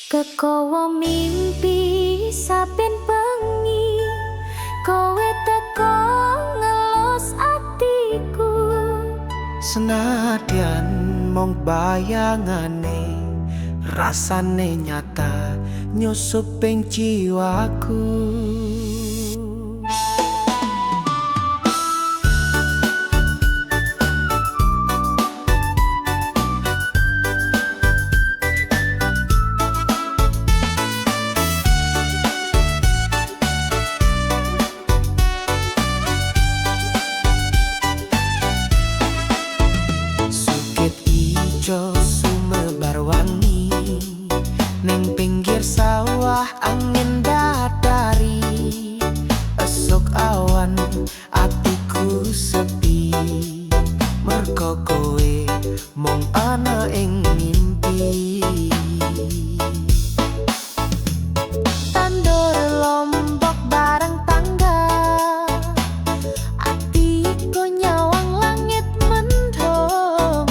Kekowo mimpi saben bengi, kowe teko ngelus atiku. Senadyan mung bayangane, rasane nyata nyusup ing jiwaku. Sukit ijo sumebar wangi, ning pinggir sawah angin dadari. Esuk awan atiku sepi, mergo kowe mung ana ing mimpi. Tandur lombok bareng tangga, atiku nyawang langit mendung.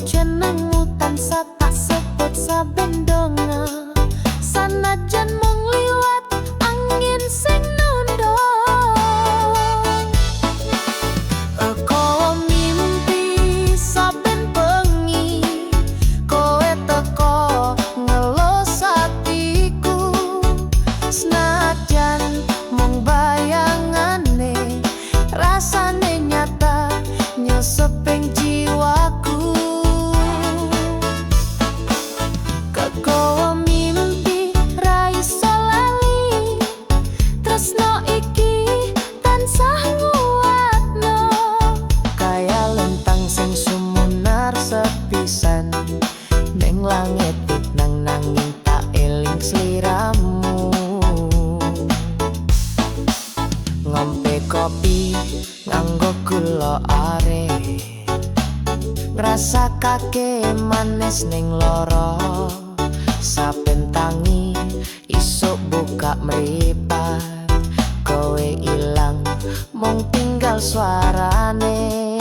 Jenengmu tansah tak sebut saben donga, sanajan mung liwat angin sing nundung. Kowe mimpi saben bengi, kowe teko ngelus atiku. Senajan mung bayangane, rasane nyata nyusup ing jiwaku. Kekowo mimpi ra iso lali, tresno iki tansah nguatno. Kaya lentang sing sumunar sepisan ning langit nang nanging tak eling sliramu. Ngombe kopi nganggo gula are, ngrasakake manis ning loro. Saben tangi isuk buka mripat, kowe ilang mung tinggal suarane.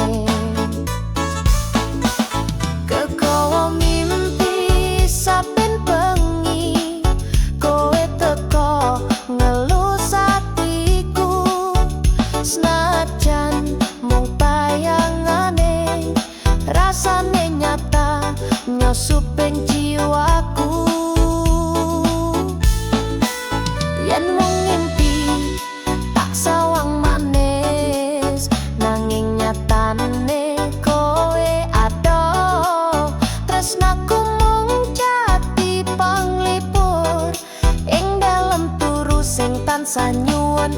Kekowo mimpi saben bengi, kowe teko ngelus atiku. Senajan mung bayangane, rasane nyata nyusup ing jiwaku. Yen mung ngimpi tak sawang manis, nanging nyatane kowe adoh. Tresnaku mung jati panglipur ing dalem turu sing tansah nyuwun.